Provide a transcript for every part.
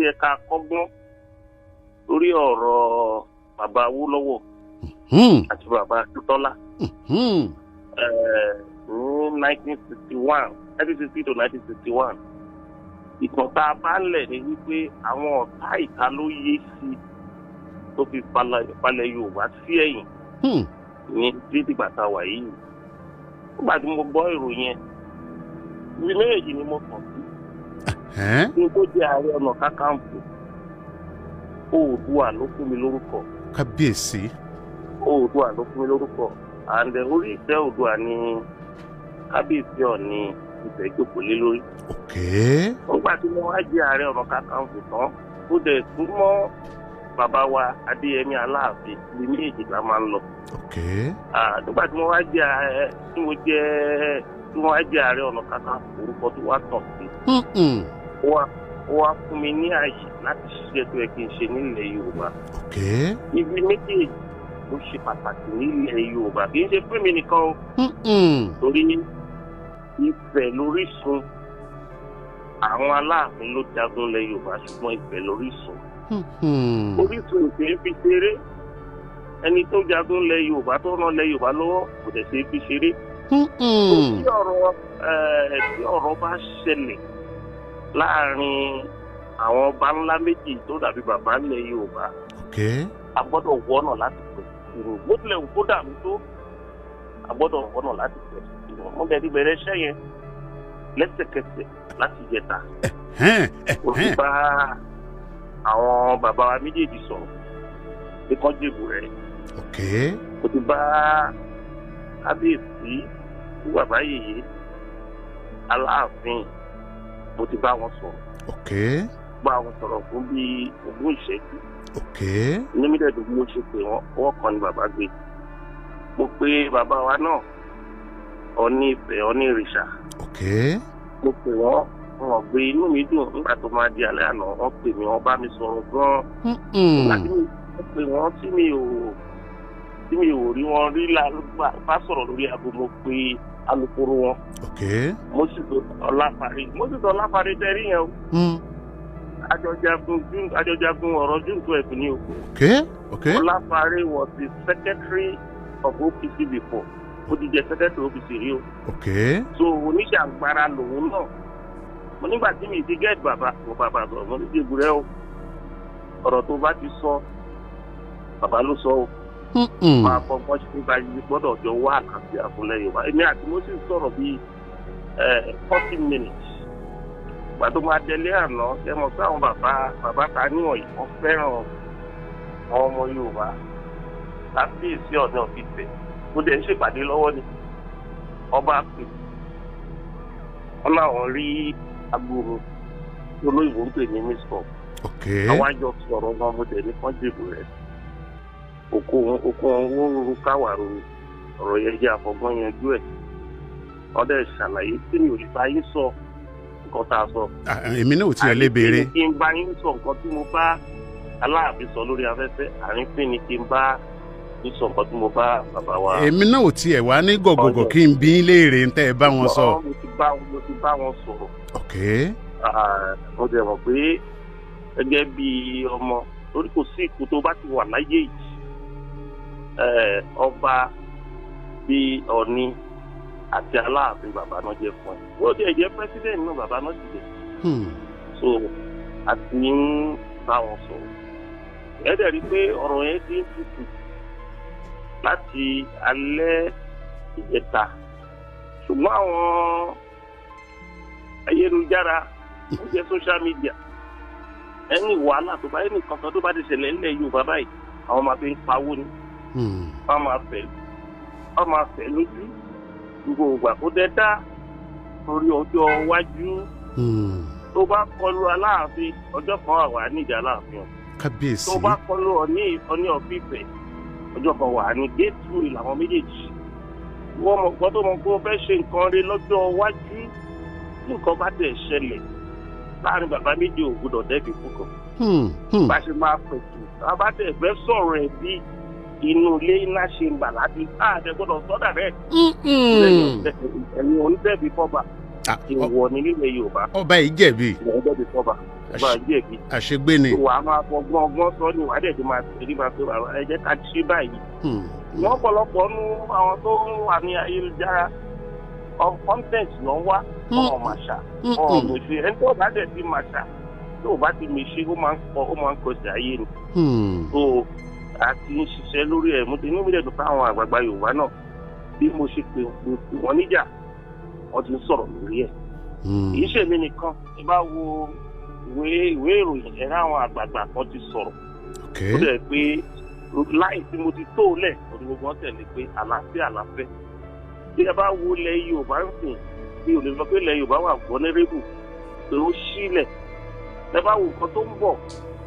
yẹ ká kọ́gbọ́n lórí ọ̀rọ̀ bàbá Awólọ́wọ̀ àti bàbá Akíntọ́lá ní 1961, 1960 to 1961. Ìtàn tá a bá lẹ̀ ni wípé àwọn ọ̀tá ìta ló yé sí tó fi palẹ̀ Yorùbá sí ẹ̀yìn ní títí ìgbà tá a wà yìí. Nígbà tí mo gbọ́ ìròyìn yẹn, ibi méjèèjì ni mo kàn sí. Kí n tó jẹ́ Ààrẹ Ọ̀nà Kakanfò, Oòduà ló fún mi lórúkọ. Kábíyèsí. Oòduà ló fún mi lórúkọ. And orí ìtẹ́ Oòduà ni Kábíyèsí Ọọ̀ni Ifẹ̀ jókòó lé lórí. Nígbà tí mo wá jẹ́ Ààrẹ Ọ̀nà Kakanfò tán, ó dẹ̀ tún mọ́ bàbá wa Adéyẹmí Aláàfin, ibi méjèèjì la máa ń lọ. Nígbà tí mo wá jẹ́ tí mo jẹ́ tí wọ́n á jẹ́ Ààrẹ Ọ̀nà Kakanfò, orúkọ tó wá tàn sí. Ó wá fún mi ní àyè láti ṣiṣẹ́ tó yẹ kí n ṣe nílẹ̀ Yorùbá. Ibi méjèèjì ló ṣe pàtàkì nílẹ̀ Yorùbá, kì í ṣe fún mi nìkan o. Torí Ifẹ̀ lórísun, àwọn Aláàfin ló jagun lẹ̀ Yorùbá, ṣùgbọ́n Ifẹ̀ lórísun. Orísun ò ṣeé fi ṣeré. Ẹni tó jagun lẹ̀ Yorùbá tó ràn lẹ̀ Yorùbá lọ́wọ́ kò dẹ̀ ṣeé fi ṣeré. Tí ọ̀rọ̀ bá ṣẹlẹ̀ láàrin àwọn ọba ńlá méjì tó dàbí bàbá ńlẹ̀ Yorùbá, a gbọ́dọ̀ wọ́nà láti pẹ̀ sí i. Bó tilẹ̀ wù kó dàrú tó, a gbọ́dọ̀ wọ́nà láti pẹ̀ sí i. Mo bẹ̀rẹ̀ ti bẹ̀rẹ̀ iṣẹ́ yẹn lẹ́sẹ̀kẹsẹ̀ láti jẹta. Mo ti bá àwọn bàbá wa méjèèjì sọ̀rọ̀ pé kán jèbù rẹ̀. Mo ti bá Kábíyèsí bàbá yèyé Aláàfin, mo ti bá wọn sọ̀rọ̀. Bá wọn sọ̀rọ̀ fún bíi 20 ìṣẹ́jú. Inú mi dẹ̀ dùn bí mo ṣe pè wọ́n, ọwọ́ kan ni bàbá gbé. Mo pe bàbá wa náà, Ọọ̀ni Ifẹ̀, Ọọ̀ni Ìrìṣà. Mo pè wọ́n, wọn gbé. Inú mi dùn nígbà tó máa di alẹ́ àná, wọ́n pè mí, wọ́n bá mi sọ̀rọ̀ gan-an. Nígbà tí mo pè wọ́n tí mi ò rí wọn rí bá sọ̀rọ̀ lórí aago, mo pe alukoro wọn. Moses Ọláfáre tẹ́rí yẹn o. Àjọjagun ọ̀rọ̀ June 12 ni o. Ọláfáre was the secretary of OPC before. Ó ti jẹ secretary OPC rí o. So oníṣàgbára lòun náà. Mo nígbà tí mi ti gẹ́ẹ̀tì bàbá mo bàbá sọ̀rọ̀, mo ní jèbúrẹ́ o. Ọ̀rọ̀ tó bá ti sọ, bàbá ló sọ o. Máa fọgbọ́n ṣe bá yí gbọ́dọ̀ jọ wá àlàáfíà fúnlẹ̀ Yorùbá. Èmi àti Moses sọ̀rọ̀ bíi 40 minutes. Ìgbà tó máa délé àná, ṣe mọ̀ pé àwọn bàbá ta níwọ̀nyí, wọ́n fẹ́ràn àwọn ọmọ Yorùbá. Kábíyèsí Ọọ̀ni of Ifẹ̀, ó dẹ̀ ń ṣèpàdé lọ́wọ́ ni. Ọba pè wọ́n láwọn rí agbóró tí olóyìnbó ń pè ní miss call. Àwọn àjọ sọ̀rọ̀ náà, mo dẹ̀ ní kán dìbò rẹ̀. Òkú owó káwà ruru, ọ̀rọ̀ yẹn jẹ́ àfọgbọ́n yanjú ẹ̀. Wọ́n dẹ̀ ṣàlàyé tí mi ò lè bá yín sọ nǹkan tá a sọ. Èmi náà ò tiẹ̀ lè béèrè. Kí n bá yín sọ nǹkan tí mo bá Aláàfin sọ lórí afẹ́fẹ́, àrífín ni kí n bá yín sọ nǹkan tí mo bá bàbá wa. Èmi náà ò tiẹ̀ wá ní gọ̀gọ̀gọ̀ kí n bí léèrè ń tẹ́ ẹ bá wọn sọ. Mo ti bá wọn sọ̀rọ̀. Mo dẹ̀ mọ̀ pé gẹ́gẹ́ bí ọmọ, torí kò sí ikú tó bá ti wà láyé yìí, ọba bíi Ọọ̀ni àti Aláàfin bàbá náà jẹ́ fún ẹ. Wọ́n ti jẹ́ president náà, bàbá náà ti jẹ́. So a ti ń bá wọn sọ̀rọ̀. Ẹ dẹ̀ rí i pé ọ̀rọ̀ yẹn ti ń tutù láti alẹ́ ìjẹta. Ṣùgbọ́n àwọn ayélujára, ó jẹ́ social media, ẹni wàhálà tó bá ẹni kankan tó bá ti ṣẹlẹ̀ nílẹ̀ Yorùbá báyìí, àwọn máa fi ń pawó ni. Wọ́n máa fẹ́ lójú gbogbo ìgbà kó dẹ́ dá torí ọjọ́ iwájú. Tó bá kọlu Aláàfin, ọjọ́ kan wà níjà Aláàfin o. Kábíyèsí. Tó bá kọlu Ọọ̀ni of Ifẹ̀, ọjọ́ kan wà ní gateway làwọn méjèèjì. Wọ́n mọ̀ gbọ́ tó mọ̀ pé ó fẹ́ ṣe nǹkan rí lọ́jọ́ iwájú. Tí nǹkan bá tẹ̀ ṣẹlẹ̀ láàrin bàbá méjì ò gbọdọ̀ dẹ́bi púpọ̀. Bá ṣe máa pẹ̀tù, bá tẹ̀ fẹ́ sọ̀rọ̀ ẹ̀ bí inú ilé iná ṣe ń bà láti àdẹ gbọ́dọ̀ sọ́dà rẹ̀. Ẹ̀yin ò ń dẹ̀bi fọ́ba. Ìwọ ni nílẹ̀ Yorùbá. Ọba yìí jẹ̀bi. Ìwọ jẹ̀bi fọba. Ọba yìí jẹ̀bi. Àṣegbé ni. Wà á máa fọgbọ́n ọgbọ́n sọ ni wàá dẹ̀ ti máa tẹ̀lé máa pé bàbá ẹ jẹ́ ká ṣe báyìí. Wọ́n pọ̀lọpọ̀ nú àwọn tó ń wà ní ayélujára content ló ń wá ọ̀hún màṣà ọ̀hún mèṣe ẹni tó bá dẹ̀ ti màṣà tó bá ti mèṣe ó máa ń kọsẹ̀ ayé ni. So a ti ń ṣiṣẹ́ lórí ẹ̀ mo ti inú mi dẹ̀ dùn fáwọn àgbààgbà Yorùbá náà bí mo ṣe pè wọ́n níjà wọ́n ti ń sọ̀rọ̀ lórí ẹ̀. Kì í ṣèmi nìkan ẹ bá wo ìwé ìròyìn ẹ̀ ráwọn àgbààgbà kan ti sọ̀rọ̀. Ó dẹ̀ pé láì tí mo ti tó lẹ̀ òní gbogbo wọn tẹ̀lé pé àlàáfíà láfẹ́. Bí ẹ bá wo ilẹ̀ Yorùbá ń sìn bí ò lè sọ pé ilẹ̀ Yorùbá wà vulnerable pé ó sílẹ̀. Ẹ bá wo nǹkan tó ń bọ̀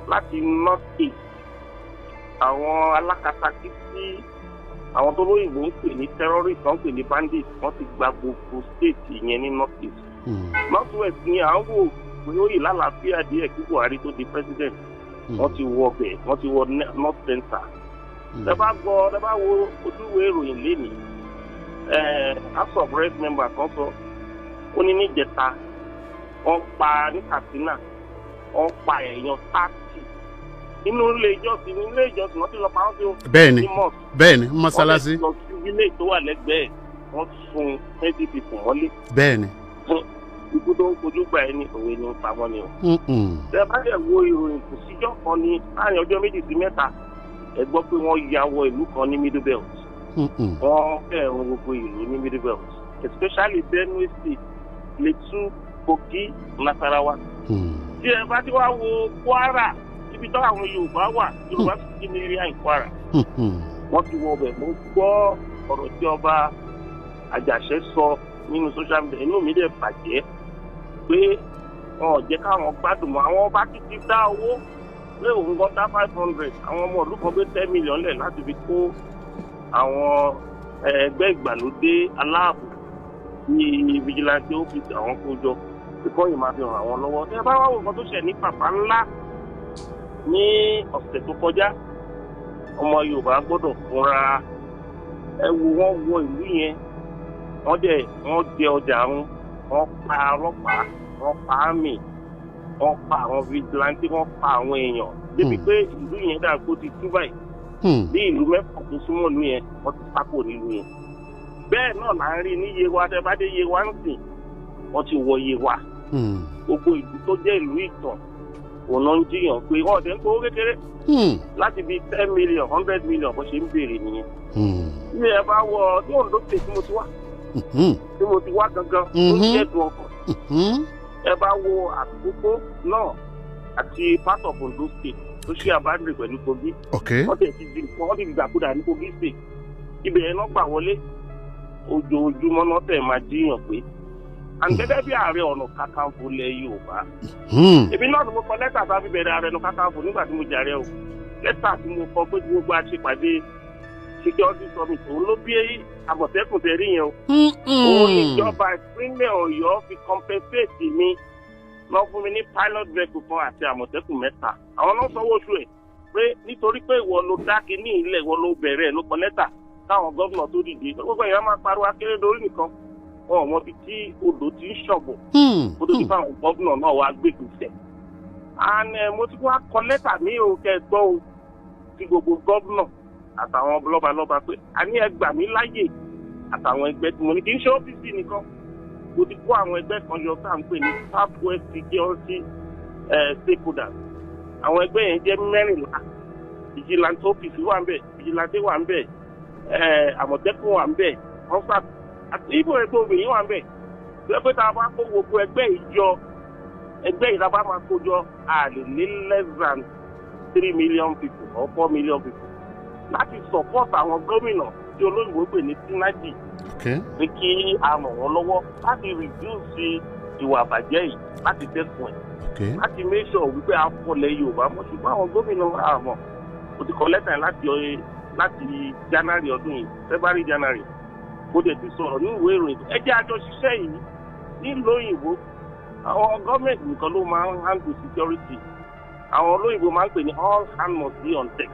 láti north east àwọn alákatakítí àwọn tó lóyìnbó ń pè ní terrorist wọ́n ń pè ní bandit wọ́n ti gba gbogbo state yẹn ní north east. North west ni à ń wò pé ó yìí lálàáfíà díẹ̀ kí Buhari tó di president. Wọ́n ti wọ bẹ̀ wọ́n ti wọ north center. Ẹ bá gbọ́ ẹ bá wo ojúwe ìròyìn lénìí House of Rep member kan sọ ó ní níjẹta wọ́n pa ní Katsina wọ́n pa èèyàn 30 nínú ilé ìjọsìn wọ́n ti lọ pa wọ́n sí o. Bẹ́ẹ̀ni bẹ́ẹ̀ni mọ́sálásí. Wọ́n ti lọ sí ilé tó wà lẹ́gbẹ̀ẹ́ wọ́n sun 20 people mọ́lé. Bẹ́ẹ̀ni. Ikú tó ń kojú gbà ẹni òwe ni ń pa wọ́n ni o. Ṣé bá dẹ̀ wo ìròyìn kò síjọ́ kan ní láàrin ọjọ́ 2 sí 3 ẹ gbọ́ pé wọ́n ya wọ ìlú kan ní Middle Belt. Wọ́n fẹ́ràn gbogbo ìlú ní Middle Belt especially Benue State, Plateau, Kogi, Nasarawa. Tí ẹ bá ti wá wo Kwara ibi tó àwọn Yorùbá wà Yorùbá sì ní area in Kwara. Wọ́n ti wọ ọbẹ̀. Mo gbọ́ ọ̀rọ̀ tí ọba Àjàṣẹ́ sọ nínú social media inú mi dẹ̀ bàjẹ́ pé wọn ò jẹ́ káwọn gbádùn mọ́ àwọn ọba títí dá owó pé òun gan dá 500 àwọn ọmọ ìlú kan gbé 10 million lẹ̀ láti fi kó àwọn ẹgbẹ́ ìgbàlódé aláàbò ní vigilante office àwọn kó jọ kíkọ́ yìí máa fi ràn àwọn lọ́wọ́. Ẹ bá wá wo nǹkan tó ṣẹ̀ ní Pàpà Ńlá ní ọ̀sẹ̀ tó kọjá ọmọ Yorùbá gbọ́dọ̀ fúnra ẹ wo wọ́n wọ ìlú yẹn wọ́n dẹ̀ wọ́n jẹ ọjà wọn wọ́n pa ọlọ́pàá wọ́n pa àmì wọ́n pa àwọn vigilante wọ́n pa àwọn èèyàn débi pé ìlú yẹn dà kó ti tú báyìí. Bí ìlú 6 tó súnmọ́ ìlú yẹn wọ́n ti sápò nílùú yẹn. Bẹ́ẹ̀ náà là ń rí ní Yewa tẹ́ bá dé Yewa ń sìn wọ́n ti wọ Yewa. Gbogbo ìlú tó jẹ́ ìlú ìtàn òun náà ń jiyàn pé wọ́n ọ̀dẹ́ ń gbowó kékeré láti bíi 10 million 100 million bó ṣe ń béèrè nìyẹn. Bí ẹ bá wọ ní Ondo State tí mo ti wá tí mo ti wá gangan tó ń jẹ́ dùn ọkàn. Ẹ bá wo Àkókó náà àti part of Ondo State tó ṣe àbádìrì pẹ̀lú Kogi. Wọ́n tẹ̀ ti di wọ́n ti gbàkúdà ní Kogi State. Ibẹ̀ yẹn náà gbà wọlé ojoojúmọ́ náà tẹ̀ máa jíyàn pé. And gẹ́gẹ́ bí Ààrẹ Ọ̀nà Kakanfò ilẹ̀ Yorùbá. Èmi náà ni mo kọ lẹ́tà tá a fi bẹ̀rẹ̀ Ààrẹ Ọ̀nà Kakanfò nígbà tí mo jàre o. Lẹ́tà tí mo kọ pé gbogbo àṣepàdé security summit òun ló bí Àmọ̀tẹ́kùn tẹ̀ rí yẹn o. Òun níjọba ìpínlẹ̀ Ọ̀yọ́ fi compensate mi lọ fún mi ní pilot vehicle kan àti Àmọ̀tẹ́kùn 3. Àwọn náà sanwó oṣù ẹ̀ pé nítorí pé ìwọ ló dá kínní ilẹ̀ ìwọ ló bẹ̀rẹ̀ ló kọ lẹ́tà káwọn gómìnà tó dìde. Gbogbo èèyàn máa pariwo Akérédolú nìkan wọn ò mọ ibi tí odò ti ń ṣọ̀bọ̀ kó tó di fáwọn gómìnà náà wá gbégbèsè. And mo ti wá kọ lẹ́tà mi ò kẹ́ gbọ́ o sí gbogbo gómìnà àtàwọn lọ́balọ́ba pé a ní ẹ gbà mí láyè àtàwọn ẹgbẹ́ tí mo ní kì í ṣe OPC nìkan. Mo ti kó àwọn ẹgbẹ́ kan yọ tá à ń pè ní South West Security Stakeholders. Àwọn ẹgbẹ́ yẹn jẹ́ 14. Vigilante OPC wà ń bẹ̀, Vigilante wà ń bẹ̀, Àmọ̀tẹ́kùn wà ń bẹ̀, kọ́nsát àti ibo ẹgbẹ́ obìnrin wà ń bẹ̀. Tó yẹ pé tá a bá kó gbogbo ẹgbẹ́ ìjọ ẹgbẹ́ yìí tá a bá máa kó jọ a lè ní less than 3 million people or 4 million people láti support àwọn gómìnà tí olóyìnbó pè ní synergy. Pé kí a ràn wọ́n lọ́wọ́ láti reduce ìwà àbàjẹ́ yìí láti dẹ́kun ẹ̀ láti make sure wípé a fọlẹ̀ Yorùbá mọ́. Ṣùgbọ́n àwọn gómìnà àmọ́ kò ti kọ lẹ́tà láti January ọdún yìí February January kò dẹ̀ ti sọ̀rọ̀ ní ìwé ìròyìn. Ẹ jẹ́ àjọ ṣiṣẹ́ yìí nílùú òyìnbó àwọn gọ́ọ̀mẹ̀ntì nìkan ló máa ń handle security. Àwọn olóyìnbó máa ń pè ní all hands must be on deck.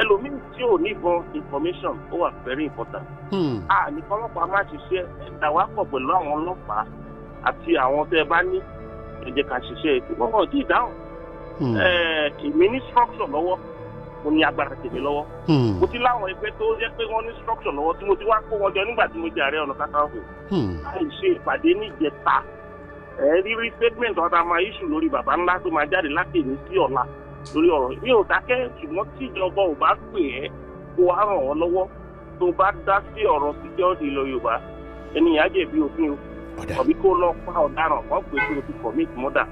Ẹlòmíì tí ò níbọn information ó wà very important. A ní kọ́lọ́pàá má ṣiṣẹ́ dàwápọ̀ pẹ̀lú àwọn ọlọ́pàá Àti àwọn tẹ́ ẹ bá ní, ẹ jẹ́ ká ṣiṣẹ́ ètò. Wọ́n kàn tí ì dáhùn. Èmi ní structure lọ́wọ́, mo ní agbára tèmi lọ́wọ́. Mo ti láwọn ẹgbẹ́ tó jẹ́ pé wọ́n ní structure lọ́wọ́ tí mo ti wá kó wọn jọ nígbà tí mo jẹ Ààrẹ Ọ̀nà Kakanfò. Láì ṣe ìpàdé níjẹta, ẹ rírí statement ọ̀tá máa issue lórí bàbá ńlá tó máa jáde láti èmi sí ọ̀la lórí ọ̀rọ̀. Mi ò dákẹ́, ṣùgbọ́n tí ìjọba ò bá pè ẹ́ kó wá ràn wọ́n lọ́wọ́, tó bá dá sí ọ̀rọ̀ security ilẹ̀ Yorùbá, ènìyàn á jẹ̀bi òfin o, tàbí kó lọ pa ọ̀daràn wọ́n pè é kó o ti commit murder.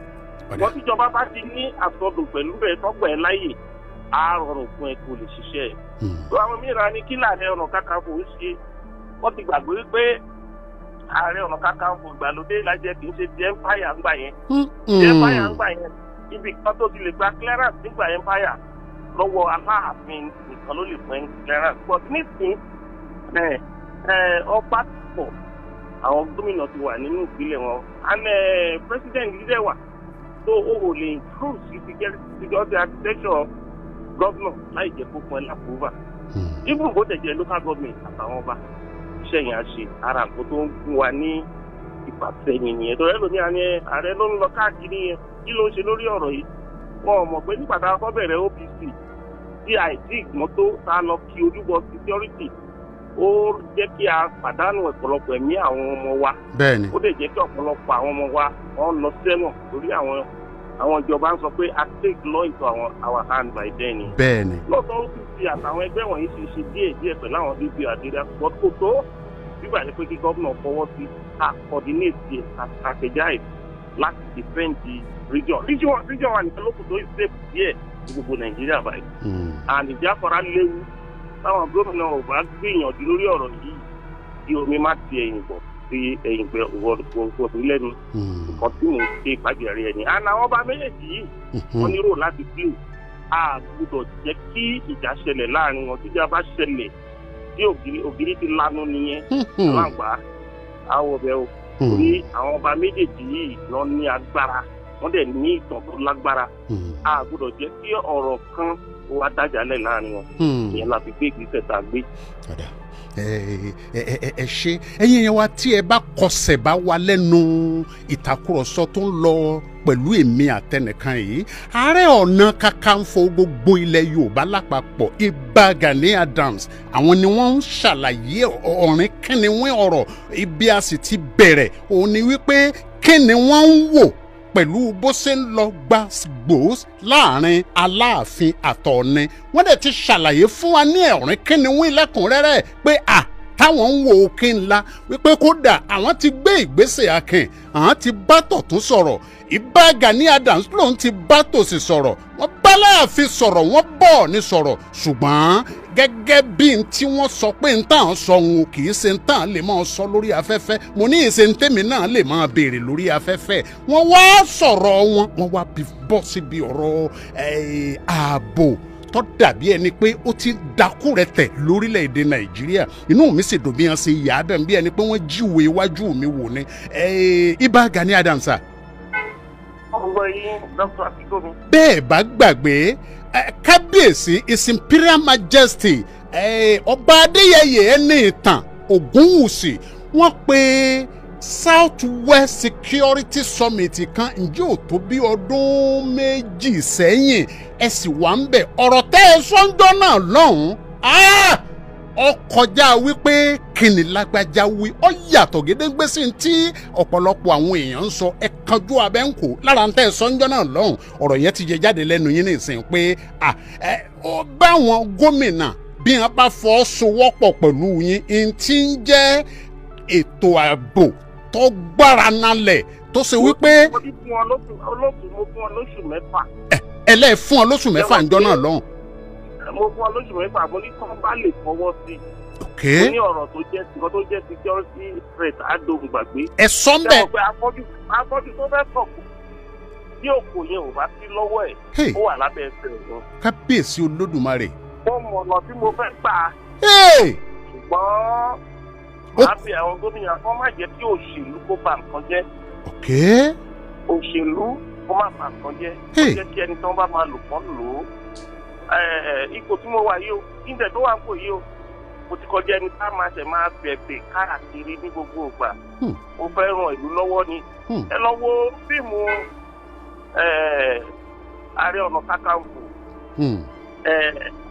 Wọ́n tíjọba bá ti ní àsọdùn pẹ̀lú ẹ̀ tọ́gbà ẹ̀ láyè, á rọrùn fún ẹ kó lè ṣiṣẹ́ ẹ̀. Tó àwọn mìíràn ní kí l'Ààrẹ Ọ̀nà Kakanfò ń ṣe, wọ́n ti gbàgbé wípé Ààrẹ Ọ̀nà Kakanfò ìgbàlódé lájẹ kì í ṣe ti empire ńgbà yẹn. Ti empire ńgbà yẹn, ibi kan tó ti lè gba clearance nígbà empire lọ́wọ́ Aláàfin nìkan ló lè fún ẹ clearance. But nísìnyí ọba pọ̀, àwọn gómìnà ti wà nínú ìpínlẹ̀ wọn, and president dídẹ̀ wà, tó o ò lè improve security architecture governor láì jẹ́ kó fún ẹ l'approval. Even bó tẹ̀ jẹ́ local government àtàwọn ọba, iṣẹ́ yẹn á ṣe. Ara nǹkan tó ń gún wa ní ìfàsẹ́yìn nìyẹn. Tó ẹlòmíràn ni ààrẹ ló ń lọ káàkiri yẹn, kí ló ń ṣe lórí ọ̀rọ̀ yìí? Wọn ò mọ̀ pé nígbà tá a kọ́ bẹ̀rẹ̀ OPC tí àìsí ìgbọ́n tó tá a lọ kí ojúbọ security, ó jẹ́ kí a pàdánù ọ̀pọ̀lọpọ̀ ẹ̀mí àwọn ọmọ wa. Bẹ́ẹ̀ni. Ó dẹ̀ jẹ́ kí ọ̀pọ̀lọpọ̀ àwọn ọmọ wa wọ́n lọ sẹ́wọ̀n torí àwọn ìjọba ń sọ pé a take law into our hand by then. Bẹ́ẹ̀ni. Lọ́tọ̀ OPC àtàwọn ẹgbẹ́ wọ̀nyí ti ṣe díẹ̀ díẹ̀ pẹ̀lú àwọn bíbí àdéhà, but kò tó nígbà pé kí gómìnà fọwọ́ sí ká coordinate ká strategize láti defend the region. Region wa nìkan ló kù tó safe díẹ̀ ní gbogbo Nàìjíríà báyìí. And ìjáfara léwu táwọn gómìnà ò bá gbìyànjú lórí ọ̀rọ̀ yìí, kí omi má ti ẹ̀yìn bọ̀ sí ẹ̀yìn gbẹ wọ̀bí lẹ́nu. Nǹkan tí mò ń ṣe ìpàgẹ́rẹ́ ẹni. And àwọn ọba méjèèjì yìí wọ́n ní rò láti play. A gbọ́dọ̀ jẹ́ kí ìjà ṣẹlẹ̀ láàrin wọn. Tíjà bá ṣẹlẹ̀, tí ògiri ti lanu nìyẹn, aláǹgbá àwọ̀ bẹ́ẹ̀ o. Torí àwọn ọba méjèèjì yìí lọ ní agbára, wọ́n dẹ̀ ní ìtàn tó lágbára. A gbọ́dọ̀ jẹ́ kí ọ̀rọ̀ kan wá dájàlẹ̀ láàrin wọn. Ìyẹn la fi gbé ìgbésẹ̀ tá a gbé. Ẹ ṣe ẹ̀yin yẹn wa tí ẹ bá kọsẹ̀ bá wa lẹ́nu ìtàkùrọ̀sọ tó ń lọ pẹ̀lú èmi àtẹnìkan yìí, Ààrẹ Ọ̀nà Kakanfò gbogbo ilẹ̀ Yorùbá lápapọ̀, Ìbà Gani Adams, àwọn ni wọ́n ń ṣàlàyé ọ̀rìn kínníwín ọ̀rọ̀. Ibi a sì ti bẹ̀rẹ̀ òun ni wípé kí ni wọ́n ń wò pẹ̀lú bó ṣe ń lọ gbàgbós láàrin Aláàfin àtọ̀ọ̀ni. Wọ́n dẹ̀ ti ṣàlàyé fún wa ní ọ̀rìn kínníwín lẹ́kùnrẹ́rẹ́ pé à táwọn ń wo òkè ńlá wípé kódà àwọn ti gbé ìgbésẹ̀ akin, àwọn ti bá tọ̀tún sọ̀rọ̀, Ìbà Gani Adams lòun ti bá tòsì sọ̀rọ̀, wọ́n bá Láàfin sọ̀rọ̀, wọ́n bọ̀ ní sọ̀rọ̀, ṣùgbọ́n gẹ́gẹ́ bí n tí wọ́n sọ pé n tàn sọ òun kì í ṣe n tàn lè máa sọ lórí afẹ́fẹ́. Mo ní ìṣe n tèmi náà lè máa béèrè lórí afẹ́fẹ́. Wọ́n wá sọ̀rọ̀ wọn, wọ́n wá bọ́ síbi ọ̀rọ̀ ààbò tó dàbí ẹni pé ó ti dakúrẹ̀tẹ̀ lórílẹ̀‐èdè Nàìjíríà. Inú mi sì dùn bí wọ́n ṣe yà á bẹ̀ bí ẹni pé wọ́n jíwèé iwájú mi wò ni. Ìbà Gani Adams. Ọgbọ́n yín, Dr. Akínkómi. Bẹ́ẹ̀ bá gbàgbé, Kábíyèsí His Imperial Majesty Ọba Adéyẹyè Ẹniìtàn Ògúnwùsì, wọ́n pe South West Security Summit kan ǹjẹ́ ò tó bí ọdún 2 sẹ́yìn, ẹ sì wà ń bẹ̀. Ọ̀rọ̀ tẹ́ ẹ sọ́njọ́ náà lọ́hùn-ún ó kọjá wípé kìnnì lágbájá wí, ó yàtọ̀ gédéǹgbé sí ti ọ̀pọ̀lọpọ̀ àwọn èèyàn ń sọ. Ẹ kanjú abẹ́ ń kó lára ń tẹ́ ẹ sọ́njọ́ náà lọ́hùn. Ọ̀rọ̀ yẹn ti jẹ jáde lẹ́nu yín nísìnyí pé ó bá wọn gómìnà bí wọn bá fọ́ sowọ́pọ̀ pẹ̀lú yín, n ti ń jẹ́ ètò ààbò tó gbára nalẹ̀ tó ṣe wípé. Mo fún ọ lóṣù, mo fún ọ lóṣù 6. Ẹ lẹ́ẹ̀ fún ọ lóṣù 6 ǹjọ́ náà lọ́hùn. Mo fún ọ lóṣù 6, mo ní kán bá lè fọwọ́ sí i. Mo ní ọ̀rọ̀ tó jẹ́ nǹkan tó jẹ́ security threat àdóhùn gbàgbé. Ẹ sọ ń bẹ̀. Ṣé mo pé afọ́jú tó fẹ́ sọ̀kò bí òkò yẹn ò bá sí lọ́wọ́ ẹ̀, ó wà lábẹ́ ẹsẹ̀ rẹ̀. Kábíyèsí Olódùmarè. Mo mọ̀ ọ̀nà tí mo fẹ́ gbà. Ṣùgbọ́n màá bí àwọn gómìnà kán má jẹ́ kí òṣèlú kó ba nǹkan jẹ́. Òṣèlú kó má ba nǹkan jẹ́. Kó jẹ́ kí ẹni tí wọ́n bá máa lò kán lò ó. Ipò tí mo wà yìí o, ìdẹ̀ tó wà ń pò yìí o, Mo ti kọjá ẹni tá máa ṣẹ̀ máa bẹ̀bẹ̀ káàkiri ní gbogbo ìgbà. Mo fẹ́ ràn ìlú lọ́wọ́ ni. Ẹ lọ wo fíìmù Ààrẹ Ọ̀nà Kakanfò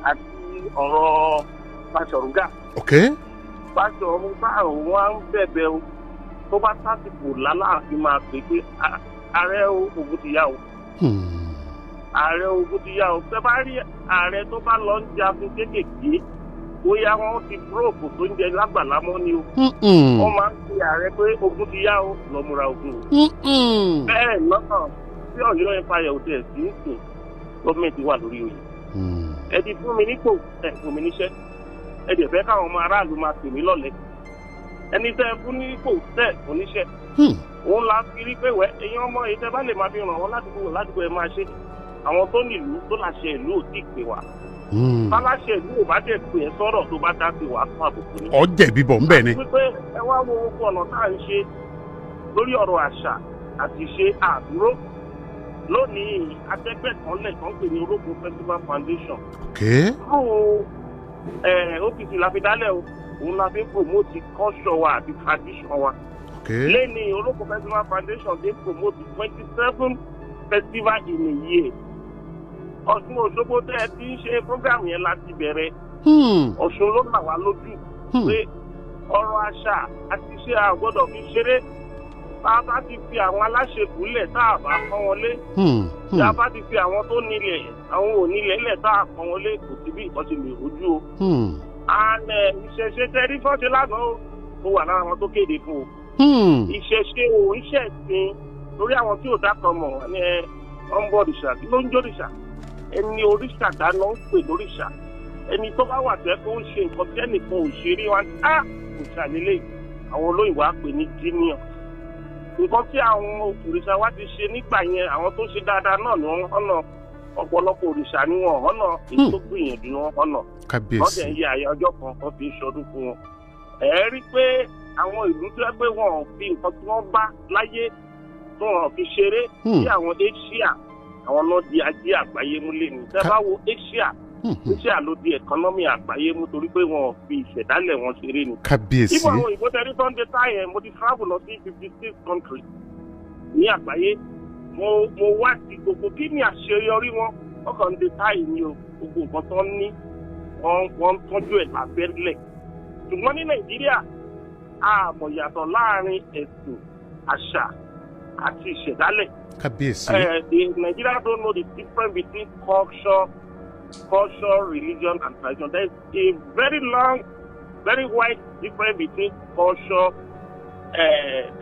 àti ọ̀rọ̀ Baṣọ̀run Gáà. Baṣọ̀run Gáà òun á ń bẹ̀bẹ̀ o, tó bá sásìkò lálàáfin máa pè pé ààrẹ ogun ti yá o. Ààrẹ ogun ti yá o. Tẹ bá rí ààrẹ tó bá lọ ń jagun kéékèèké, bóyá wọn ti búròkù tó ń jẹ lágbàlá mọ́ ni o. Wọ́n máa ń pe ààrẹ pé ogun ti yá o, lọ múra ogun o. Bẹ́ẹ̀ lọ́nà tí Ọ̀yọ́ Empire ò tẹ̀ sí ń sìn, gọ́ọ̀mẹ̀ntì wà lórí oyè. Ẹ ti fún mi nípò, ẹ fún mi níṣẹ́, ẹ dẹ̀ fẹ́ káwọn ọmọ aráàlú máa pè mí lọ́lẹ̀. Ẹni tẹ́ ẹ fún nípò tẹ́ fún níṣẹ́, òun la fi rí pé wẹ́ ẹ̀yin ọmọ yìí tẹ́ bá lè máa fi ràn wọ́n ládùúgbò ládùúgbò ẹ máa ṣe. Àwọn tó nílùú tó láṣẹ ìlú ò tí ì pè wá. Báláṣẹ ìlú ò bá dẹ̀ pè é sọ̀rọ̀ tó bá dá sí wàá fún àbùkù ni. Ọ jẹ̀bi bọ̀ ńbẹ̀ ni. Wípé ẹ wá wo gbogbo ọ̀nà tá à ń ṣe lórí ọ̀rọ̀ àṣà àti ṣe àdúró. Lónìí, atẹ́gbẹ́ kan lẹ̀ kan pè ní Olókun Festival Foundation. Through OPC la fi dálẹ̀ o, òun la fi ń promote culture wa àti tradition wa. Lẹ́ni Olókun Festival Foundation dey promote 27 festival in a year. Ọ̀ṣun Òṣogbo tẹ́ ẹ ti ń ṣe program yẹn láti bẹ̀rẹ̀. Ọ̀ṣun ló là wá lójú pé ọ̀rọ̀ àṣà àti iṣẹ́ a gbọ́dọ̀ fi ṣeré. Tá a bá ti fi àwọn aláṣekù lẹ̀ tá a bá pọ́n wọn lé. Tá a bá ti fi àwọn tó nílẹ̀ àwọn ò nílẹ̀ lẹ̀ tá a pọ́n wọn lé, kò sí bí nǹkan ṣe lè rojú o. And ìṣẹ̀ṣe tẹ rí fọ́ṣe lánàá o, mo wà lára àwọn tó kéde fún o. Ìṣẹ̀ṣe ò ń ṣẹ̀sìn lórí àwọn tí ò dákan mọ̀ ní ẹ ọ̀n bọ̀ òrìṣà. Kí ló ń jórìṣà? Ẹni òrìṣà dáná ń pè lóríṣà. Ẹni tó bá wà tẹ́ kó ń ṣe nǹkan tí ẹnìkan ò ṣe rí wá á òrìṣà lélẹ̀, àwọn olóyìnbó á pè ní genius. Nǹkan tí àwọn òrìṣà wa ti ṣe nígbà yẹn, àwọn tó ṣe dáadáa náà ni wọ́n hànà. Ọ̀pọ̀lọpọ̀ òrìṣà ni wọ́n hànà, èyí tó gbìyànjú ni wọ́n hànà. Wọ́n dẹ̀ ń yẹ àyà ọjọ́ kan kan fi ń ṣọdún fún wọn. Ẹ rí pé àwọn ìlú tó yẹ pé wọn ò fi nǹkan tí wọ́n bá láyé tí wọn fi ṣeré bí àwọn Asia, àwọn náà di ajé àgbáyé mú lé ní. Tẹ́ bá wo Asia, Asia ló di economy àgbáyé mú torí pé wọn ò fi ìṣẹ̀dálẹ̀ wọn ṣeré ni. Ibo àwọn òyìnbó tẹ́lẹ̀ tó ń dé táyẹ̀, mo ti travel lọ sí 56 countries ní àgbáyé. Mo wá sí gbogbo kí ni àṣeyọrí wọn, wọ́n kàn ń dé táyì ni o. Gbogbo nǹkan tó ń ní wọ́n ń tọ́jú ẹ̀ lábẹ́lẹ̀. Ṣùgbọ́n ní Nàìjíríà, a mọ̀ yàtọ̀ láàrin ẹ̀sìn, àṣà àti ìṣẹ̀dálẹ̀. The Nigeria don't know the difference between culture, religion, and tradition. There is a very long, very wide difference between culture,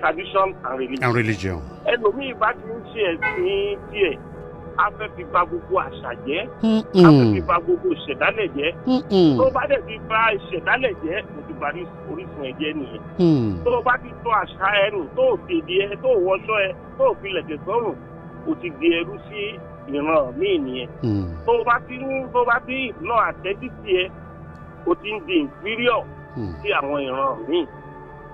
tradition, and religion. And religion. Ẹlòmíì bá ti ń ṣe ẹ̀sìn tiẹ̀, á fẹ́ fi bà gbogbo àṣà jẹ́, á fẹ́ fi bà gbogbo ìṣẹ̀dálẹ̀ jẹ́. Tó bá dẹ̀ fi bà ìṣẹ̀dálẹ̀ jẹ́, kò ti bà orísun ẹ̀ jẹ́ nìyẹn. Tó bá ti sọ àṣà ẹ nù, tó fèdè ẹ, tó wọṣọ ẹ, tó fi lẹ̀kẹ̀ sọ́rùn, kò ti di ẹrú sí ìran míì nìyẹn. Tó bá ti lọ àtẹ́tí ẹ, o ti ń di inferior sí àwọn ìran míì.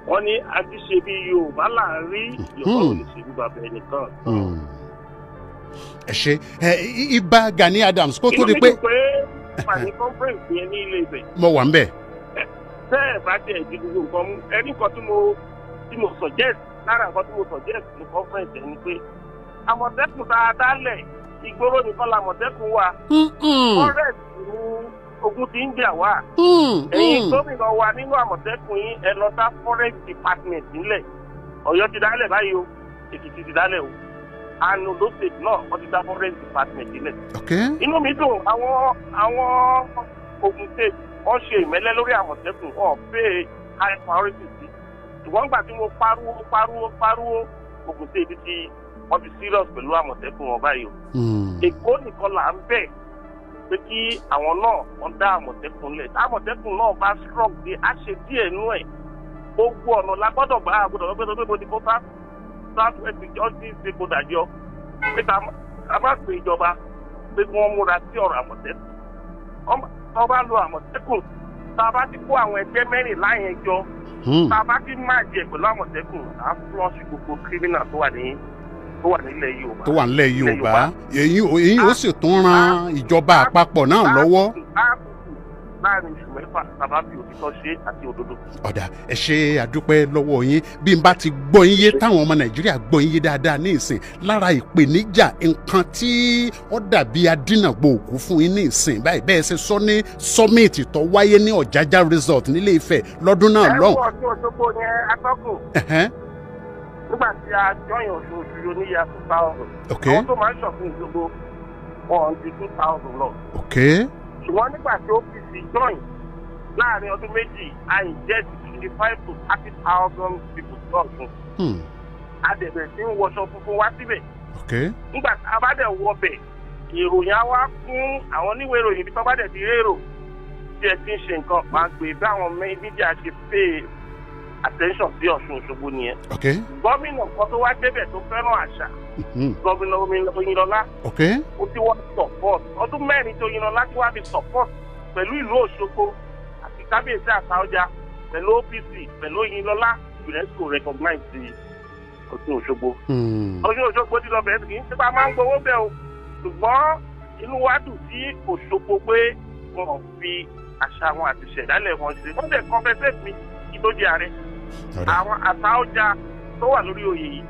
Wọ́n ní a ti ṣe bí Yorùbá là ń rí, Yorùbá ò lè ṣe bí bàbá ẹnìkan. Ẹ ṣe ẹ, Ìbà Gani Adams, kó tó di pé Inú mi dùn pé wà ní conference yẹn ní Ilé Ifẹ̀. Mo wà ń bẹ̀. Tẹ́ ẹ̀ bá tiẹ̀ di gbogbo nǹkan mú ẹni nǹkan tí mo suggest, lára nǹkan tí mo suggest ní conference yẹn ni pé Àmọ̀tẹ́kùn tá a dálẹ̀, ìgboro nìkan làmọ̀tẹ́kùn wà. Forest ní ogun ti ń jà wá. Ẹ̀yin gómìnà wa, nínú Àmọ̀tẹ́kùn yín, ẹ lọ dá forest department nílẹ̀. Ọ̀yọ́ ti dálẹ̀ báyìí o, Èkìtì ti dálẹ̀ o, and Ondo State náà, wọ́n ti dá forest department nílẹ̀. Inú mi dùn, àwọn Ogun State, wọ́n ṣe ìmẹ́lẹ́ lórí Àmọ̀tẹ́kùn, wọ́n pay high priority sí. Ṣùgbọ́n gbà tí mo pariwo pariwo pariwo, Ogun State ti wọ́n ti serious pẹ̀lú Àmọ̀tẹ́kùn wọn báyìí o. Èkó nìkan là ń bẹ̀ pé kí àwọn náà wọ́n dá Àmọ̀tẹ́kùn lẹ̀. Tá Àmọ̀tẹ́kùn náà bá strong dé, á ṣe díẹ̀ nú ẹ̀. Gbogbo ọ̀nà la gbọ́dọ̀ gbà á gbọ́dọ̀ lọ́gbẹ́dọ̀ pé mo ti kó South West Security stakeholder jọ pé ká má pè ìjọba pé kí wọ́n múra sí ọ̀rọ̀ Àmọ̀tẹ́kùn. Wọ́n bá lo Àmọ̀tẹ́kùn, tá a bá ti kó àwọn ẹgbẹ́ 14 yẹn jọ, tá a bá ti máa jẹ pẹ̀lú Àmọ̀tẹ́kùn, á flush gbogbo criminal tó wà nílẹ̀ Yorùbá. Tó wà nílẹ̀ Yorùbá. Èyí ó sì tún ran ìjọba àpapọ̀ náà lọ́wọ́. Á láàrin oṣù 6 tàbá fi òtítọ́ ṣe àti òdodo. Ọ̀dà, ẹ ṣe àdúpẹ́ lọ́wọ́ yín. Bí n bá ti gbọ́ yín yé, táwọn ọmọ Nàìjíríà gbọ́ yín yé dáadáa ní ìsìn, lára ìpèníjà nǹkan tí ó dàbí adínàgbò òkú fún yín ní ìsìn báyìí, bẹ́ẹ̀ ṣe sọ ní summit tó wáyé ní Ọ̀jájá Resort nílé Ifẹ̀ lọ́dún náà lọ́hùn. Ẹ wọ Ọ̀ṣun Òṣogbo yẹn, atọ́kùn. Nígbà tí a jọyìn Ọ̀ṣun Òṣogbo ní year 2000. Àwọn tó máa ń ṣọ̀fun Òṣogbo wọn ju 2000 lọ. Ṣùgbọ́n nígbà tí OPC join láàrin ọdún méjì, a inject 25,000 to 30,000 people sí Ọ̀ṣun. A dẹ̀bẹ̀ tí ń wọṣọ funfun wá síbẹ̀. Nígbà tí a bá dẹ̀ wọbẹ̀, ìròyìn á wá fún àwọn oníwèé ìròyìn bí tó bá dẹ̀ ti rérò tí ẹ ti ń ṣe nǹkan, máa gbé bí àwọn mídíà ṣe pay attention sí Ọ̀ṣun Òṣogbo nìyẹn. Gómìnà kan tó wá débẹ̀ tó fẹ́ràn àṣà, gómìnà Oyinlọ́lá, ó ti wá support ọdún 4 tó Oyinlọ́lá ti wá fi support pẹ̀lú ìlú Òṣogbo àti kábíyèsí Àtaọ́jà pẹ̀lú OPC pẹ̀lú Oyinlọ́lá, UNESCO recognize Ọ̀ṣun Òṣogbo. Ọ̀ṣun Òṣogbo ti lọ bẹ̀rẹ̀ kì í ṣe pé a máa ń gbowó bẹ́ẹ̀ o, ṣùgbọ́n inú wa dùn sí Òṣogbo pé wọn fi àṣà wọn àti ìṣẹ̀dálẹ̀ wọn ṣe. Wọ́n dẹ̀ compensate mi kí tó di ààrẹ. Àwọn Àtaọ́jà tó wà lórí oyè yìí,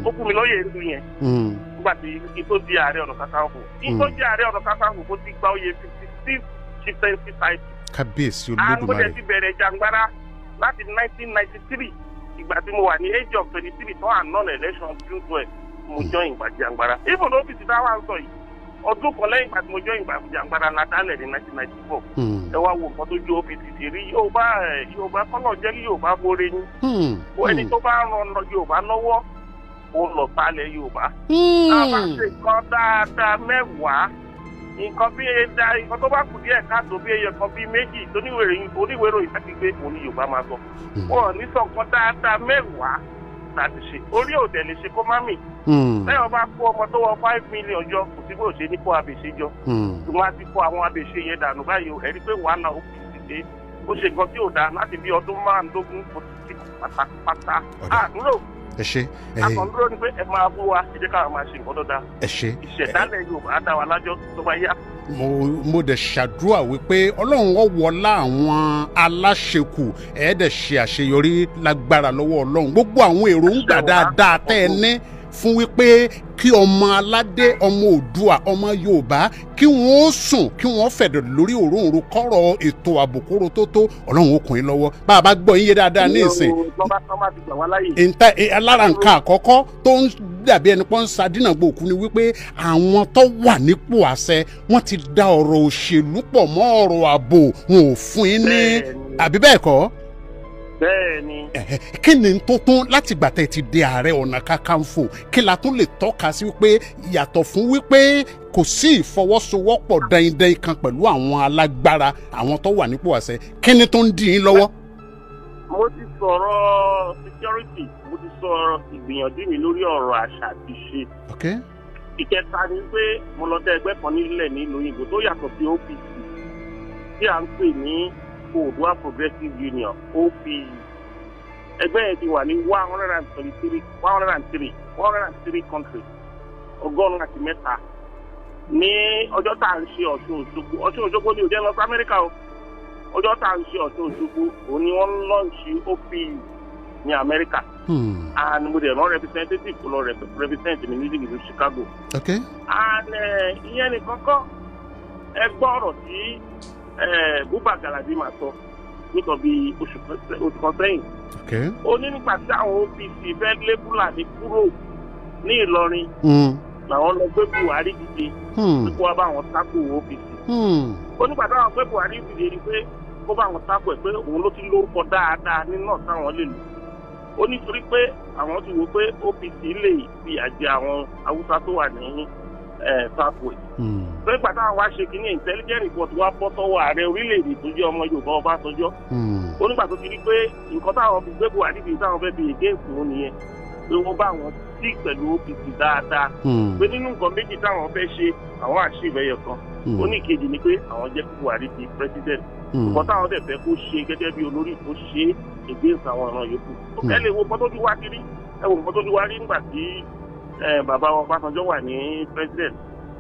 ó fún mi lóyè ìlú yẹn nígbà tí kí tó di Ààrẹ Ọ̀nà Kakanfò. Kí tó di Ààrẹ Ọ̀nà Kakanfò, kó ti gba oyè 56 chieftaincy title. Kábíyèsí Olódùmarè. Àwọn ọmọdé ti bẹ̀rẹ̀ jàǹgbára láti 1993, ìgbà tí mo wà ní age of 23 tó àná election June 12, mo join ìgbà jàǹgbára. Even though OPC táwa ń sọ yìí, ọdún kan lẹ́yìn ìgbà tí mo join ìgbà jàǹgbára la dálẹ̀ ní 1994. Ẹ wá wo nǹkan tó ju OPC ti rí. Yorùbá Yorùbá kọ́nà jẹ́ kí Yorùbá bóre ní. Ẹni tó bá ran Yorùbá lọ́wọ́, ó lọ sálẹ̀ Yorùbá. Tá a bá ṣe nǹkan dáadáa 10, nǹkan bí ẹja, nǹkan tó bá kù díẹ̀ káàtó bí ẹyẹ kan bí méjì tó oníwèé ìròyìn láti gbé, òun ni Yorùbá máa sọ. Wọn ò ní sọ nǹkan dáadáa 10 láti ṣe. Orí òdẹ̀ lè ṣe kó má mì. Lẹ́yìn ọba kó ọmọ tó wọ 5 million jọ, kò sí bó ṣe ní kó abèṣe jọ. Ṣùgbọ́n a ti kó àwọn abèṣe yẹn dànù báyìí o. Ẹ̀rí pé wàhálà ó kì í dé. Ó ṣe nǹkan tí ò dáa láti bí ọdún 15 kò ti pátápátá. Àdúró. Ẹ ṣe. Àkàndúró ni pé ẹ máa bú wa, ẹ jẹ́ ká máa ṣe nǹkan tó dáa. Ẹ ṣe. Ìṣẹ̀dálẹ̀ Yorùbá á dá wa lájọ́ tó bá yá. Mo dẹ̀ ṣàdúrà wípé Ọlọ́run ó wọlá àwọn aláṣekù, ẹ̀ dẹ̀ ṣe àṣeyọrí lágbára lọ́wọ́ Ọlọ́run. Gbogbo àwọn èròǹgbà dáadáa tẹ́ ẹ ní fún wípé kí ọmọ aládé, ọmọ Oòduà, ọmọ Yorùbá kí wọ́n ó sùn, kí wọ́n fẹ̀dọ̀ lórí òróǹro kọ́rọ̀ ètò ààbò kóró tó Ọlọ́run ó kún yín lọ́wọ́. Bá a bá gbọ́ yín yé dáadáa ní ìsìn, lára nǹkan àkọ́kọ́ tó ń dàbí ẹni pọ́n ń sadínàgbò òkú ni wípé àwọn tó wà nípò àṣẹ wọ́n ti da ọ̀rọ̀ òṣèlú pọ̀ mọ́ ọ̀rọ̀ ààbò, wọn ò fún yín ní àbí bẹ́ẹ̀ kọ́? Bẹ́ẹ̀ni. Kí ni tó tún láti gbà tẹ́ ti di Ààrẹ Ọ̀nà Kakanfò, kí la tún lè tọ́ka sí wípé yàtọ̀ fún wípé kò sí ìfọwọ́sowọ́pọ̀ dandan kan pẹ̀lú àwọn alágbára, àwọn tó wà nípò àṣẹ, kí ni tó ń dì yín lọ́wọ́? Mo ti sọ̀rọ̀ security, mo ti sọ̀rọ̀ ìgbìyànjú mi lórí ọ̀rọ̀ àṣà àti ìṣe. Ìkẹta ni pé mo lọ dá ẹgbẹ́ kan nílẹ̀ nílùú òyìnbó tó yàtọ̀ sí OPC tí à ń pè ní Oòduà Progressive Union, OPU. Ẹgbẹ́ yẹn ti wà ní 103 countries, 103. Ní ọjọ́ tá à ń ṣe Ọ̀ṣun Òṣogbo, Ọ̀ṣun Òṣogbo ni ò jẹ́ lọ sí Amẹ́ríkà o. Ọjọ́ tá à ń ṣe Ọ̀ṣun Òṣogbo, òun ni wọ́n lọ́ọ̀ṣì OPU ní Amẹ́ríkà. And mo dẹ̀ rán representative kó lọ represent mi ní ìlú Chicago. And ìyẹn nìkan kọ́, ẹ gbọ́ ọ̀rọ̀ tí Buba Galadima sọ nítorí bí oṣù kan sẹ́yìn. Ó ní nígbà tí àwọn OPC fẹ́ lé Fúlàní kúrò ní Ìlọrin, làwọn lọ gbé Buhari dìde kó wá bá àwọn sáko OPC. Ó nígbà táwọn gbé Buhari dìde ni pé kó bá àwọn sáko ẹ̀ pé òun ló ti lórúkọ dáadáa nínú náà táwọn lè lò. Ó nítorí pé àwọn ti wò pé OPC lè fi àjẹ àwọn Haúsá tó wà ní Southwest. Nígbà táwọn wá ṣe kínní intelligent report wá bọ́ sọ́wọ́ ààrẹ orílẹ̀-èdè tó jẹ́ ọmọ Yorùbá Ọbásanjọ́. Ó nígbà tó ti rí pé nǹkan táwọn fi gbé Buhari bíi táwọn fẹ́ fi èdè ìkùn nìyẹn, pé wọ́n bá wọn sí pẹ̀lú OPC dáadáa. Pé nínú nǹkan méjì táwọn fẹ́ ṣe, àwọn àṣìbẹ̀yẹ kan. Ó ní ìkejì ni pé àwọn jẹ́ kí Buhari di president. Nǹkan táwọn dẹ̀ fẹ́ kó ṣe gẹ́gẹ́ bí olórí kó ṣe against àwọn ọ̀ràn yòókù. Ẹ lè wo nǹkan tó ti wá kiri, ẹ wo nǹkan tó ti wá rí nígbà tí bàbá Ọbásanjọ́ wà ní president.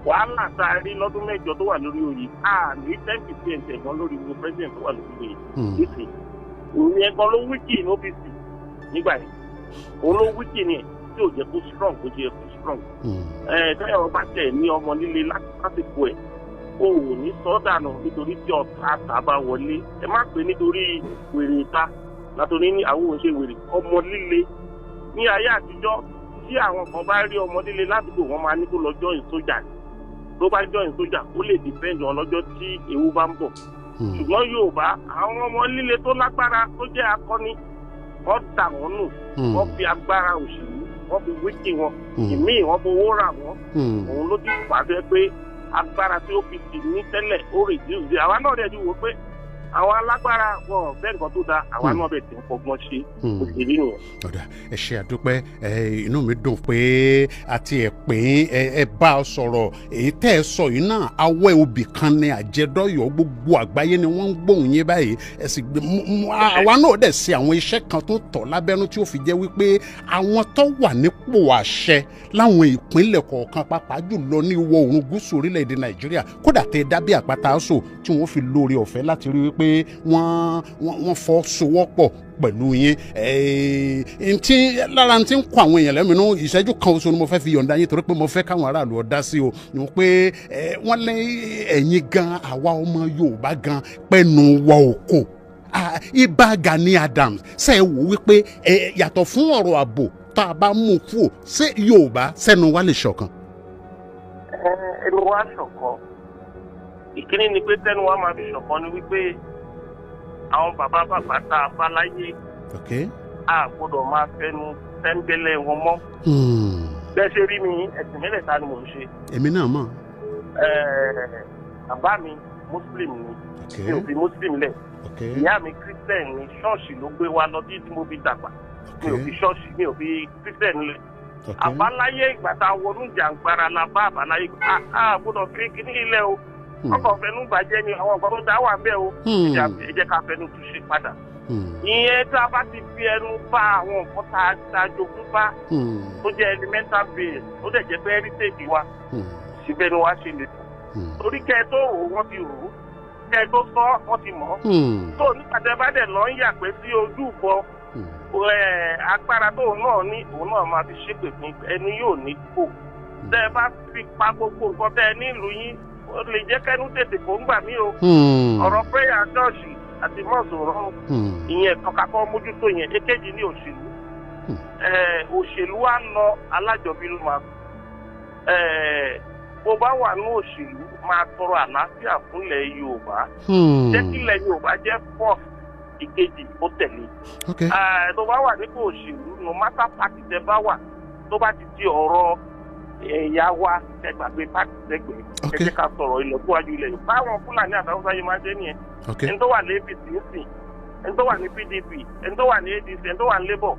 Wàhálà tá a rí lọ́dún 8 tó wà lórí oyè, a ní 10% ẹ̀gbọ́n lórí gbogbo president tó wà lórí oyè. Ìyẹn gan ló wíkì ní OPC nígbà yẹn. Òun ló wíkì ni tí ò jẹ́ kó strong, kó jẹ́ kó strong. Táyọ̀ bá tẹ̀ ní ọmọ líle lásìkò ẹ̀, o ò ní sọ dànù nítorí tí ọ̀tá àtà bá wọlé. Ẹ má pè nítorí wèrè ìta látòní ní àwọn òṣè wèrè ọmọ líle. Ní ayé àtijọ́, tí àwọn kan bá rí ọmọ líle ládùúgbò, wọn máa ní kó lọ join sójà. Tó bá join sójà, ó lè defend wọn lọ́jọ́ tí ewu bá ń bọ̀. Ṣùgbọ́n Yorùbá, àwọn ọmọ líle tó lágbára tó jẹ́ akọni, wọ́n dà wọ́n nù, wọ́n fi agbára òṣèlú, wọ́n fi wíkì wọn, ìmíì wọ́n fowó rà wọ́n. Òun ló ti pàṣẹ pé agbára tí OPC ní tẹ́lẹ̀ ó reduce. Àwa náà dẹ̀ ti wò pé àwọn alágbára wọn bẹ́ẹ̀ nǹkan tó da, àwa náà bẹ̀ tí ń fọgbọ́n ṣe òṣèlú nìyẹn. Ọ̀dà, ẹ ṣe àdúpẹ́. Inú mi dùn pé àti ẹ̀ pé ẹ bá a sọ̀rọ̀. Èyí tẹ́ ẹ sọ yìí náà, awẹ́ obì kan ní àjẹdọ́yọ̀, gbogbo àgbáyé ni wọ́n ń gbóhùn yín báyìí. Ẹ sì àwa náà dẹ̀ ṣe àwọn iṣẹ́ kan tó tọ̀ lábẹ́nú tí ó fi jẹ́ wípé àwọn tó wà nípò àṣẹ láwọn ìpínlẹ̀ kọ̀ọ̀kan, pàápàá jùlọ ní ìwọ̀ oòrùn gúúsù orílẹ̀-èdè Nàìjíríà, kódà tẹ dábí àpáta aṣọ tí wọ́n fi lóore ọ̀fẹ́ láti rí wípé wọ́n fọwọ́sowọ́pọ̀ pẹ̀lú yín. Ntí lára ntí ń kọ àwọn èèyàn lẹ́mìínú, ìṣẹ́jú kan oṣù ni mo fẹ́ fi yọ̀ǹda yín, torí pé mo fẹ́ káwọn aráàlú ọ̀dá sí o, ni wọ́n pé wọ́n lé ẹ̀yin gan, àwa ọmọ Yorùbá gan pẹ́nu wa ò kò. Ìbà Gani Adams ṣe é wò wípé yàtọ̀ fún ọ̀rọ̀ ààbò tá a bá mú kú, ṣé Yorùbá sẹ́nu wa lè ṣọ̀kan? Ẹnu wa ṣọ̀kan. Ìkíní ni pé tẹnu wa máa fi ṣọ̀kan ni wípé àwọn bàbá bàbá tá a bá láyé, a gbọ́dọ̀ máa fẹnu tẹ́ńbẹ́lẹ́ wọn mọ́. Bẹ́ẹ̀ ṣe rí mi, ẹ̀sìn mẹ́lẹ̀ta ni mò ń ṣe. Èmi náà mọ̀. Bàbá mi Muslim ni, mi ò fi Muslim lẹ̀. Ìyá mi Christian ni, ṣọ́ọ̀ṣì ló gbé wa lọ tí mo fi dàgbà. Mi ò fi ṣọ́ọ̀ṣì, mi ò fi Christian lẹ̀. Àbáláyé ìgbà tá a wọnú jàǹgbara la bá àbáláyé, a gbọ́dọ̀ fi kíní ilẹ̀ o. Ọkọ̀ fẹnu bàjẹ́ ni, àwọn nǹkan tó dá wà bẹ́ẹ̀ o. Ẹ jẹ́ ká fẹnu túnṣe padà. Ìyẹn tá a bá ti fi ẹnu bá àwọn nǹkan tá a jogún bá tó jẹ́ elemental base, tó dẹ̀ jẹ́ pé heritage wa, síbẹ̀ ni wàá ṣe lè tó. Torí kẹ́ ẹ tó rò wọ́n ti rò ó, kẹ́ ẹ tó sọ wọ́n ti mọ̀ ọ́. Tó nípa tẹ bá dẹ̀ lọ ń yà pé sí ojú ìbọn, agbára tóun náà ní, òun náà máa fi ṣépè fún ẹni yóò ní kó. Tẹ́ ẹ bá fi pa gbogbo nǹkan tẹ́ ẹ nílùú yín, ó lè jẹ́ kẹ́nu tètè kó ń gbà mí o. Ọ̀rọ̀ prayer church àti mọ́ọ̀sì rọrùn, ìyẹn kọ̀ọ̀kan mójútó yẹn. Èkejì ní òṣèlú. Òṣèlú wa lọ alájọbí ló máa. Bó bá wà ní òṣèlú, máa tọrọ àlàáfíà fúnlẹ̀ Yorùbá. Jẹ́ kílẹ̀ Yorùbá jẹ́ first, ìkejì ó tẹ̀lé. Tó bá wà nípò òṣèlú, no matter party tẹ bá wà, tó bá ti di ọ̀rọ̀ ẹ̀yà wa, ẹ gbàgbé party sẹ́gbẹ̀ẹ́. Ẹ jẹ́ ká sọ̀rọ̀ ìlọsíwájú ilẹ̀ Yorùbá. Báwọn Fúlàní àtàwọn sáyé máa jẹ́ nìyẹn. Ẹni tó wà ní APC ń sìn, ẹni tó wà ní PDP, ẹni tó wà ní ADC, ẹni tó wà ní Labour,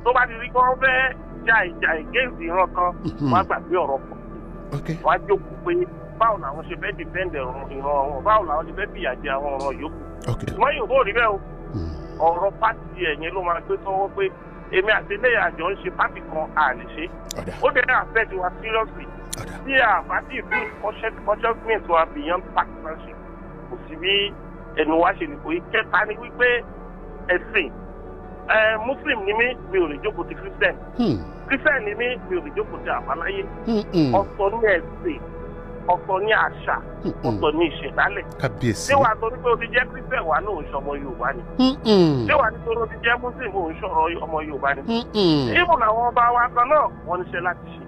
tó bá ti rí kí wọ́n fẹ́ ja ìjà against ìran kan, wọ́n á gbàgbé ọ̀rọ̀ pọ̀. Wọ́n á jókòó pé báwo làwọn ṣe fẹ́ defend ìran wọn, báwo làwọn ṣe fẹ́ fìyà jẹ àwọn ọ̀ràn yòókù. Ṣùgbọ́n Yorùbá ò rí bẹ́ẹ̀ o. Ọ̀rọ̀ pátì ẹ̀yẹn ló máa gbé sọ́wọ́ pé èmi àti ilé àjọ ń ṣe pátì kan, à lè ṣe. Ó dẹ̀ affect wa seriously. Tí a bá ti build consciousness wa beyond partisanship, kò sí bí ẹnu wa ṣe lè kó. Ìkẹta ni wípé ẹ̀sìn. Muslim ni mí, mi ò lè jókòó ti Christian. Christian ni mí, mi ò lè jókòó ti àbáláyé. Ọ̀tọ̀ ní ẹ̀sìn, ọ̀tọ̀ ní àṣà, ọ̀tọ̀ ní ìṣẹ̀dálẹ̀. Kábíyèsí. Ṣé wàá torí pé o ti jẹ́ Christian wà ní òun ṣọmọ Yorùbá ni? Ṣé wàá nítorí o ti jẹ́ Muslim òun ṣọ̀rọ̀ ọmọ Yorùbá ni? Even àwọn ọba wa kan náà wọ́n níṣẹ́ láti ṣe.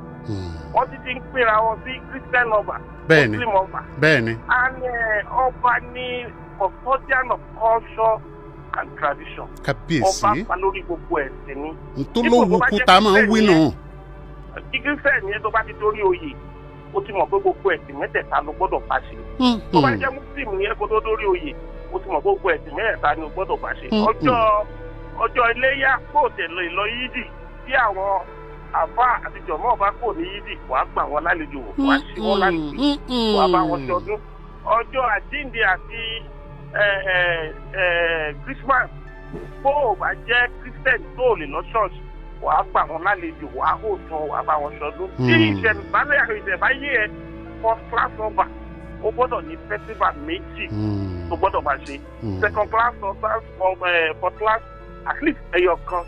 Wọ́n ti ti ń pínra wọn sí Christian ọba, Muslim ọba. Bẹ́ẹ̀ni. And ọba ní custodian of culture and tradition. Kábíyèsí. Ọba pa lórí gbogbo ẹ̀sìn ni. Ntòlówó kúta máa ń wí nù. Christian yẹn tó bá ti dórí oyè, ó ti mọ̀ pé gbogbo ẹ̀sìn mẹ́tẹ̀ẹ̀ta ló gbọ́dọ̀ bá ṣe. Tó bá jẹ́ Muslim yẹn kó tó dórí oyè, ó ti mọ̀ pé gbogbo ẹ̀sìn mẹ́tẹ̀ẹ̀ta ni ó gbọ́dọ̀ bá ṣe. Ọjọ́ iléyá kò tẹ̀lé lọ yídì, tí àwọn àfa àti jọ̀mọ́ bá kò ní yídì, wàá gbà wọn lálejò, wàá ṣí wọn lálejò, wàá bá wọn ṣọdún. Ọjọ́ àjíǹde àti Christmas, bó o bá jẹ́ Christian tó o lè lọ ṣọ́ọ̀ṣì, wàá gbà wọn lálejò, wàá hò tán, wàá bá wọn ṣọdún. Tí ìṣẹ̀báyé ẹ First class ọba, ó gbọ́dọ̀ ní festival méjì tó gbọ́dọ̀ máa ṣe. Second class, third class, fourth class, at least ẹyọ kan.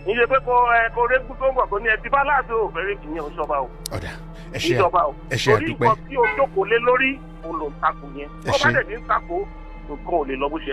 Níṣẹ́ pé kó ẹ kó régún tó ń bọ̀, kó ní ẹ ti bá láàbò ò fẹ́rẹ́, kì í yẹn ìṣọba o. Ọ̀dà, ẹ ṣe. Ìjọba o. Ẹ ṣe. Torí àdúpẹ́. nǹkan tí o jókòó lé lórí, òun ló ń takò yẹn. Ẹ Tó bá ṣé. dẹ̀ ní ń takò, nǹkan ò lè lọ bó ṣe